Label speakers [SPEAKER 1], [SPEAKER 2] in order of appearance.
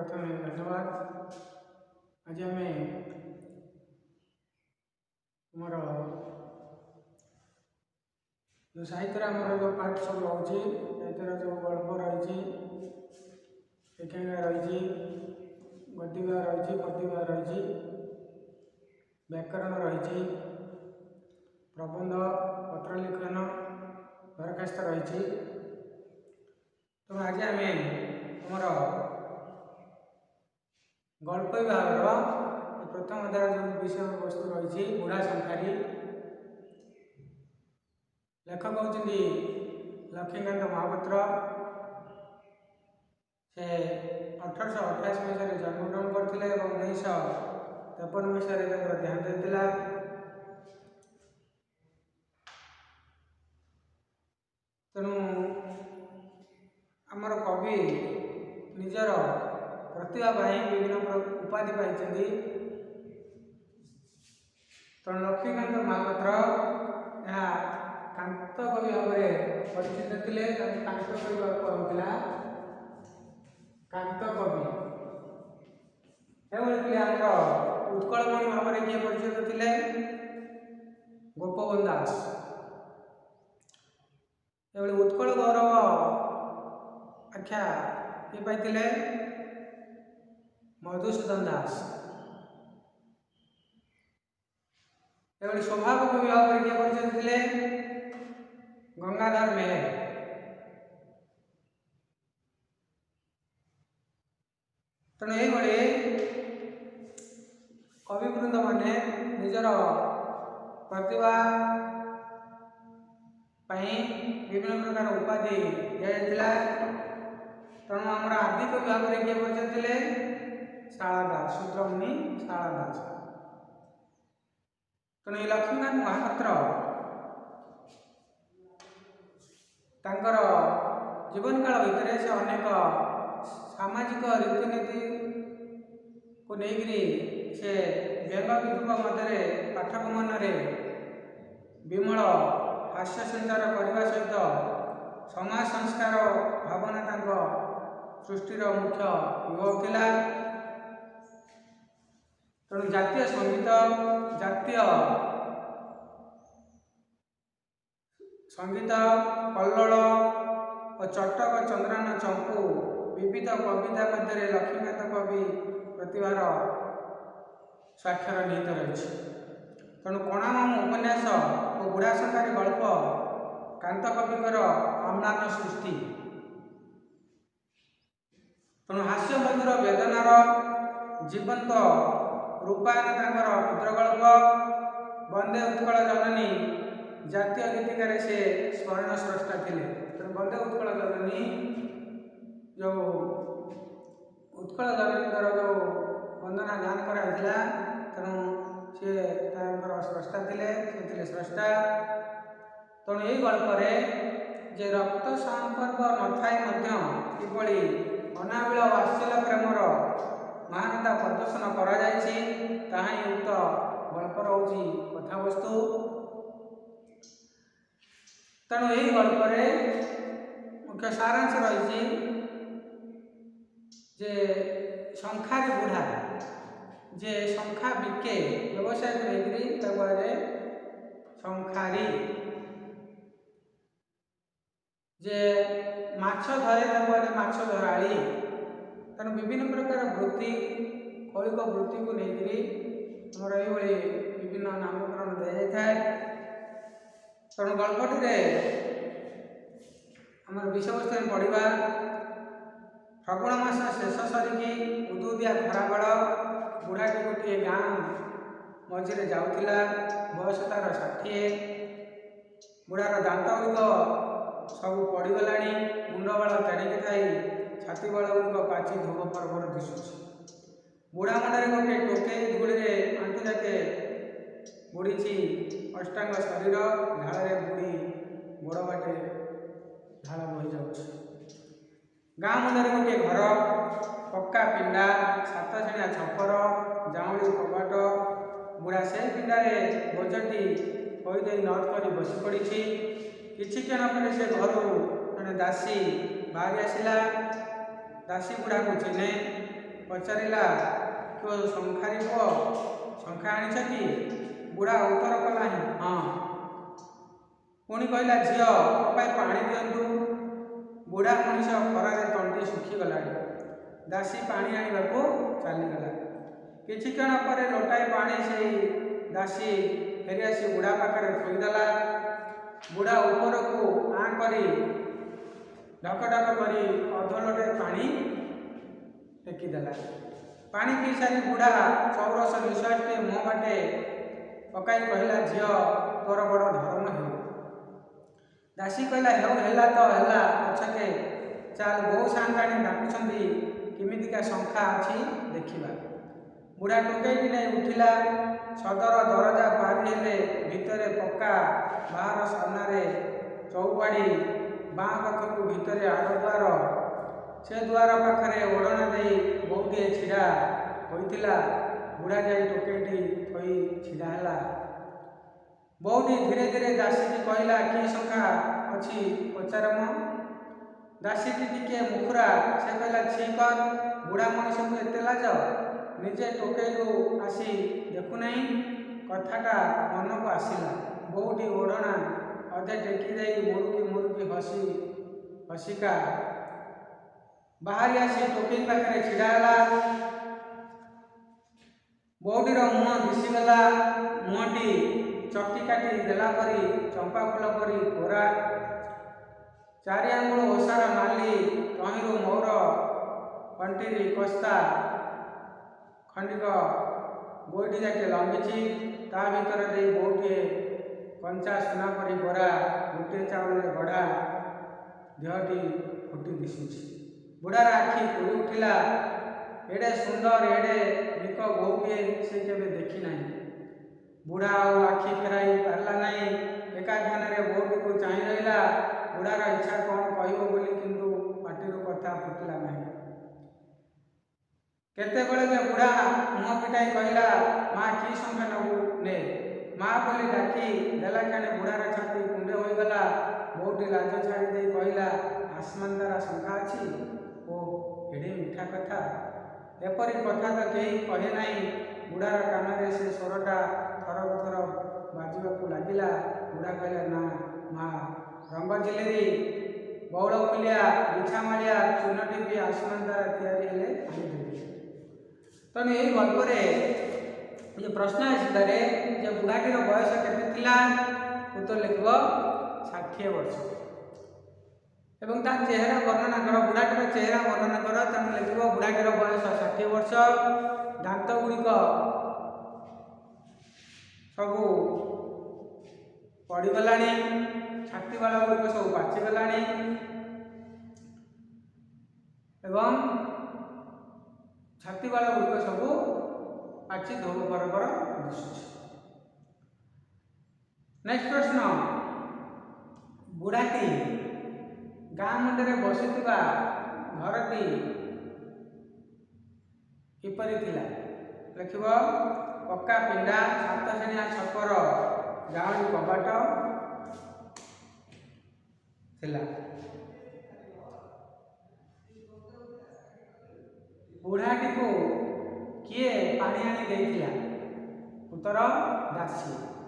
[SPEAKER 1] ପ୍ରଥମେ ଧନ୍ୟବାଦ। ଆଜି ଆମେ ତୁମର ଯେଉଁ ସାହିତ୍ୟରେ ଆମର ଯେଉଁ ପାଠ ସବୁ ରହୁଛି, ସାହିତ୍ୟର ଯେଉଁ ଗଳ୍ପ ରହିଛି, ଏକାଙ୍କିକା ରହିଛି, ଗଦ୍ୟ ରହିଛି, ପଦ୍ୟ ରହିଛି, ବ୍ୟାକରଣ ରହିଛି, ପ୍ରବନ୍ଧ, ପତ୍ର ଲିଖନ, ଦରଖାସ୍ତ ରହିଛି। ତେଣୁ ଆଜି ଆମେ ତୁମର ଗଳ୍ପ ବିଭାଗର ପ୍ରଥମ ଅଧ୍ୟାୟର ଯେଉଁ ବିଷୟବସ୍ତୁ ରହିଛି ବୁଢ଼ା ଶଙ୍ଖାରି, ଲେଖକ ହେଉଛନ୍ତି ଲକ୍ଷ୍ମୀକାନ୍ତ ମହାପାତ୍ର। ସେ 1888 ମସିହାରେ ଜନ୍ମଗ୍ରହଣ କରିଥିଲେ ଏବଂ 1953 ମସିହାରେ ତାଙ୍କର ଦେହାନ୍ତ ହୋଇଥିଲା। ତେଣୁ ଆମର କବି ନିଜର ପ୍ରତିଭା ପାଇଁ ବିଭିନ୍ନ ଉପାଧି ପାଇଛନ୍ତି। ତେଣୁ ଲକ୍ଷ୍ମୀକାନ୍ତ ମହାପାତ୍ର ଏହା କାନ୍ତ କବି ଭାବରେ ପରିଚିତ ଥିଲେ। ତାଙ୍କୁ କାନ୍ତ କବି କୁହାଯାଉଥିଲା, କାନ୍ତ କବି। ଏଭଳି ପିଲା ଆମର ଉତ୍କଳମଣି ଭାବରେ କିଏ ପରିଚିତ ଥିଲେ? ଗୋପବନ୍ଧୁ ଦାସ। ଏଭଳି ଉତ୍କଳ ଗୌରବ ଆଖ୍ୟା କିଏ ପାଇଥିଲେ? ମଧୁସୂଦନ ଦାସ। ଏଭଳି ସ୍ୱଭାବ କବି ଭାବରେ କିଏ ପରିଚିତ ଥିଲେ? ଗଙ୍ଗାଧର ମେହେର। ତେଣୁ ଏଇଭଳି କବିବୃନ୍ଦମାନେ ନିଜର ପ୍ରତିଭା ପାଇଁ ବିଭିନ୍ନ ପ୍ରକାର ଉପାଧି ଦିଆଯାଇଥିଲା। ତେଣୁ ଆମର ଆଦିକବି ଭାବରେ କିଏ ପରିଚିତ ଥିଲେ? ଶାରଳା ଦାସ, ଶୂଦ୍ରମୁନି ଶାରଳା ଦାସ। ତେଣୁ ଏହି ଲକ୍ଷ୍ମୀକାନ୍ତ ମହାପାତ୍ର ତାଙ୍କର ଜୀବନକାଳ ଭିତରେ ସେ ଅନେକ ସାମାଜିକ ରୀତିନୀତିକୁ ନେଇକରି ସେ ବ୍ୟଙ୍ଗ ବିଦ୍ରୂପ ମଧ୍ୟରେ ପାଠକ ମନରେ ବିମଳ ହାସ୍ୟ ସଞ୍ଚାର କରିବା ସହିତ ସମାଜ ସଂସ୍କାର ଭାବନା ତାଙ୍କ ସୃଷ୍ଟିର ମୁଖ୍ୟ ବିଭବ ଥିଲା। ତେଣୁ ଜାତୀୟ ସଙ୍ଗୀତ, ଜାତୀୟ ସଙ୍ଗୀତ, କଲ୍ଲୋଳ ଓ ଚଟକ ଚନ୍ଦ୍ରାନ ଚମ୍ପୁ ବିବିଧ କବିତା ମଧ୍ୟରେ ଲକ୍ଷ୍ମୀକାନ୍ତ କବି ପ୍ରତିଭାର ସ୍ୱାକ୍ଷର ନିହିତ ରହିଛି। ତେଣୁ କଣାମାମୁଁ ଉପନ୍ୟାସ ଓ ବୁଢ଼ା ଶଙ୍ଖାରି ଗଳ୍ପ କାନ୍ତ କବିଙ୍କର ଅମ୍ଳାନ ସୃଷ୍ଟି। ତେଣୁ ହାସ୍ୟ ମଧୁର ବେଦନାର ଜୀବନ୍ତ ରୂପାୟନ ତାଙ୍କର କ୍ଷୁଦ୍ର ଗଳ୍ପ ବନ୍ଦେ ଉତ୍କଳ ଜନନୀ ଜାତୀୟ ଗୀତିକାରେ ସେ ସ୍ମରଣ ସ୍ରଷ୍ଟା ଥିଲେ। ତେଣୁ ବନ୍ଦେ ଉତ୍କଳ ଜନନୀ ଯେଉଁ ଉତ୍କଳ ଜନନୀଙ୍କର ଯେଉଁ ବନ୍ଦନା ଗାନ କରାଯାଇଥିଲା, ତେଣୁ ସିଏ ତାଙ୍କର ସ୍ରଷ୍ଟା ଥିଲେ, ସେ ଥିଲେ ସ୍ରଷ୍ଟା। ତେଣୁ ଏଇ ଗଳ୍ପରେ ଯେ ରକ୍ତ ସମ୍ପର୍କ ନଥାଇ ମଧ୍ୟ କିଭଳି ଅନାବିଳ ବାତ୍ସଲ୍ୟ ପ୍ରେମର ମହାନତା ପ୍ରଦର୍ଶନ କରାଯାଇଛି, ତାହା ହିଁ ଉକ୍ତ ଗଳ୍ପର ହେଉଛି କଥାବସ୍ତୁ। ତେଣୁ ଏହି ଗଳ୍ପରେ ମୁଖ୍ୟ ସାରାଂଶ ରହିଛି ଯେ ଶଙ୍ଖାରି ବୁଢ଼ା ଯେ ଶଙ୍ଖା ବିକେ, ବ୍ୟବସାୟକୁ ନେଇକରି ତାକୁ କୁହାଯାଏ ଶଙ୍ଖାରି। ଯେ ମାଛ ଧରେ ତାକୁ କୁହାଯାଏ ମାଛ ଧରାଳି। ତେଣୁ ବିଭିନ୍ନ ପ୍ରକାର ବୃତ୍ତି, କୌଳିକ ବୃତ୍ତିକୁ ନେଇକରି ଆମର ଏଇଭଳି ବିଭିନ୍ନ ନାମକରଣ ଦିଆଯାଇଥାଏ। ତେଣୁ ଗଳ୍ପଟିରେ ଆମର ବିଷୟବସ୍ତୁ ଆମେ ପଢ଼ିବା। ଫଗୁଣ ମାସ ଶେଷ ସରିକି ଉଦୁଉଦିଆ ଖରାବେଳ, ବୁଢ଼ାଟି ଗୋଟିଏ ଗାଁ ମଝିରେ ଯାଉଥିଲା। ବୟସ ତାର 60। ବୁଢ଼ାର ଦାନ୍ତ ଗୁଡ଼ିକ ସବୁ ପଡ଼ିଗଲାଣି। ମୁଣ୍ଡବାଳ ତେଣିକି ଥାଇ ଛାତି ବାଳ ଗୁଡ଼ିକ ପାଚି ଧୋବ ଫରଫର ଦିଶୁଛି। ବୁଢ଼ା ମୁଣ୍ଡରେ ଗୋଟିଏ ଟୋକେଇ ଧୂଳିରେ ଆଣ୍ଠୁ ଯାକେ ବୁଡ଼ିଛି। ଅଷ୍ଟାଙ୍ଗ ଶରୀର ଝାଳରେ ବୁଡ଼ି ଗୋଡ଼ ବାଟେ ଝାଳ ବୋହିଯାଉଛି। ଗାଁ ମୁଣ୍ଡରେ ଗୋଟିଏ ଘର, ପକ୍କା ପିଣ୍ଡା, ସାତଛେଣିଆ ଛପର, ଜାଉଁଳି କବାଟ। ବୁଢ଼ା ସେଇ ପିଣ୍ଡାରେ ବୋଝଟି ଥୋଇଦେଇ ନତ କରି ବସି ପଡ଼ିଛି। କିଛି କ୍ଷଣ ପରେ ସେ ଘରୁ ଜଣେ ଦାସୀ ବାହାରି ଆସିଲା। ଦାସୀ ବୁଢ଼ାକୁ ଚିହ୍ନେ। ପଚାରିଲା, "କିଓ ଶଙ୍ଖାରି ପୁଅ, ଶଙ୍ଖା ଆଣିଛ କି?" ବୁଢ଼ା ଉତ୍ତର କଲା, "ହଁ।" ପୁଣି କହିଲା, "ଝିଅ, କପାଏ ପାଣି ଦିଅନ୍ତୁ। ବୁଢ଼ା ମଣିଷ ଖରାରେ ତଣ୍ଟି ଶୁଖିଗଲାଣି।" ଦାସୀ ପାଣି ଆଣିବାକୁ ଚାଲିଗଲା। କିଛି କ୍ଷଣ ପରେ ଲୋଟାଏ ପାଣି ସେଇ ଦାସୀ ଫେରିଆସି ବୁଢ଼ା ପାଖରେ ଥୋଇଦେଲା। ବୁଢ଼ା ଉପରକୁ ଆଁ କରି ଢକ ଢକ କରି ଅଧ ଲୋଟାଏ ପାଣି ଟେକିଦେଲା। ପାଣି ପିଇସାରି ବୁଢ଼ା ଚଉରସ ନିଶ୍ୱାସଟିଏ ମୁହଁ ବାଟେ ପକାଇ କହିଲା, "ଝିଅ, ତୋର ବଡ଼ ଧରମ ହେଉ।" ଦାସୀ କହିଲା, "ହେଉ, ହେଲା ତ ହେଲା ପଛକେ, ଚାଲ, ବୋଉ ସାଆନ୍ତାଣୀ ଡାକୁଛନ୍ତି, କେମିତିକା ଶଙ୍ଖା ଅଛି ଦେଖିବା।" ବୁଢ଼ା ଟୋକେଇଟି ନେଇ ଉଠିଲା। ସଦର ଦରଜା ପାରି ହେଲେ ଭିତରେ ପକ୍କା ବାହାର ସାମ୍ନାରେ ଚଉବାଡ଼ି, ବାଁ ପାଖକୁ ଭିତରେ ଆଡ଼ ଦୁଆର। ସେ ଦୁଆର ପାଖରେ ଓଢ଼ଣା ଦେଇ ବୋଉଟିଏ ଛିଡ଼ା ହୋଇଥିଲା। ବୁଢ଼ା ଯାଇ ଟୋକେଇଟି ଥୋଇ ଛିଡ଼ା ହେଲା। ବୋଉଟି ଧୀରେ ଧୀରେ ଦାସୀକି କହିଲା, "କି ଶଙ୍ଖା ଅଛି ପଚାର ମ।" ଦାସୀଟି ଟିକିଏ ମୁଖୁରା। ସେ କହିଲା, "ଛି କର, ବୁଢ଼ା ମଣିଷକୁ ଏତେ ଲାଜ! ନିଜେ ଟୋକେଇରୁ ଆସି ଦେଖୁନାହିଁ?" କଥାଟା ମନକୁ ଆସିଲା। ବୋଉଟି ଓଢ଼ଣା ଅଧେ ଟେକି ଦେଇ ମୁରୁକି ମୁରୁକି ହସି ହସିକା ବାହାରି ଆସି ଟୋକେଇ ପାଖରେ ଛିଡ଼ା ହେଲା। ବୋଉଟିର ମୁହଁ ଦିଶିଗଲା। ମୁହଁଟି ଚକି କାଟି ଦେଲା ପରି ଚମ୍ପା ଫୁଲ ପରି ଗୋରା। 4 ଆଙ୍ଗୁଳ ଓସାର ନାଲି, ତହିଁରୁ ମଉର କଣ୍ଟିରି କସ୍ତା ଖଣ୍ଡିକ ଗୋଇଠି ଯାକେ ଲମ୍ବିଛି। ତା ଭିତର ଦେଇ ବୋଉଟିଏ କଞ୍ଚା ସୁନା ପରି ଗୋରା, ଗୋଟିଏ ଚାଉଳରେ ଗଢ଼ା ଦେହଟି ଫୁଟି ଦିଶୁଛି। ବୁଢ଼ାର ଆଖି ପୂରି ଉଠିଲା। ଏଡ଼େ ସୁନ୍ଦର, ଏଡ଼େ ନିକ ବୋଉଟିଏ ସେ କେବେ ଦେଖି ନାହିଁ। ବୁଢ଼ା ଆଉ ଆଖି ଫେରାଇ ପାରିଲା ନାହିଁ। ଏକା ଧ୍ୟାନରେ ବୋଉଟିକୁ ଚାହିଁ ରହିଲା। ବୁଢ଼ାର ଇଚ୍ଛା କ'ଣ କହିବ ବୋଲି, କିନ୍ତୁ ପାଟିରୁ କଥା ଫୁଟିଲା ନାହିଁ। କେତେବେଳକେ ବୁଢ଼ା ମୁହଁ ଫିଟାଇ କହିଲା, "ମା, କି ଶଙ୍ଖା ନେବୁ ନେ।" ମା ବୋଲି ଡାକି ଦେଲାକ୍ଷଣି ବୁଢ଼ାର ଛାତି କୁଣ୍ଡେ ହୋଇଗଲା। ବୋଉଟି ଲାଜ ଛାଡ଼ି ଦେଇ କହିଲା, "ଆସମାନ ତାରା ଶଙ୍ଖା ଅଛି?" ଓଃ, ଏଡ଼େ ମିଠା କଥା! ଏପରି କଥା ତ କେହି କହେ ନାହିଁ। ବୁଢ଼ାର କାନରେ ସେ ସ୍ୱରଟା ଥରକୁ ଥର ବାଜିବାକୁ ଲାଗିଲା। ବୁଢ଼ା କହିଲା, "ନା ମା, ରଙ୍ଗ ଝିଲିରି, ବଉଳଫୁଲିଆ, ବିଛାମାଳିଆ, ଚୂନ ଟିପି ଆସମାନ ତାରା ତିଆରି ହେଲେ ଆଣିଦେବି।" ତେଣୁ ଏଇ ଗଳ୍ପରେ ଯେ ପ୍ରଶ୍ନ ଆସିପାରେ ଯେ ବୁଢ଼ାଟିର ବୟସ କେତେ ଥିଲା, ଉତ୍ତର ଲେଖିବ 60 ବର୍ଷ। ଏବଂ ତା ଚେହେରା ବର୍ଣ୍ଣନା କର, ବୁଢ଼ାଟିର ଚେହେରା ବର୍ଣ୍ଣନା କର। ତେଣୁ ଲେଖିବ, ବୁଢ଼ାଟିର ବୟସ 60 ବର୍ଷ। ଦାନ୍ତ ଗୁଡ଼ିକ ସବୁ ପଡ଼ିଗଲାଣି, ଛାତି ବାଳ ଗୁଡ଼ିକ ସବୁ ପାଚିଗଲାଣି ଏବଂ ଛାତି ବାଳ ଗୁଡ଼ିକ ସବୁ ପାଚି ଧୋବ ପରପର ଦିଶୁଛି। ନେକ୍ସଟ ପ୍ରଶ୍ନ, ବୁଢ଼ାଟି ଗାଁ ମୁଣ୍ଡରେ ବସିଥିବା ଘରଟି କିପରି ଥିଲା? ଲେଖିବ, ପକ୍କା ପିଣ୍ଡା, ସାତଶେଣିଆ ଛପର, ଯାଉଁଳି କବାଟ ଥିଲା। ବୁଢ଼ାଟିକୁ କିଏ ପାଣି ଆଣି ଦେଇଥିଲା? ଉତ୍ତର, ଦାସୀ।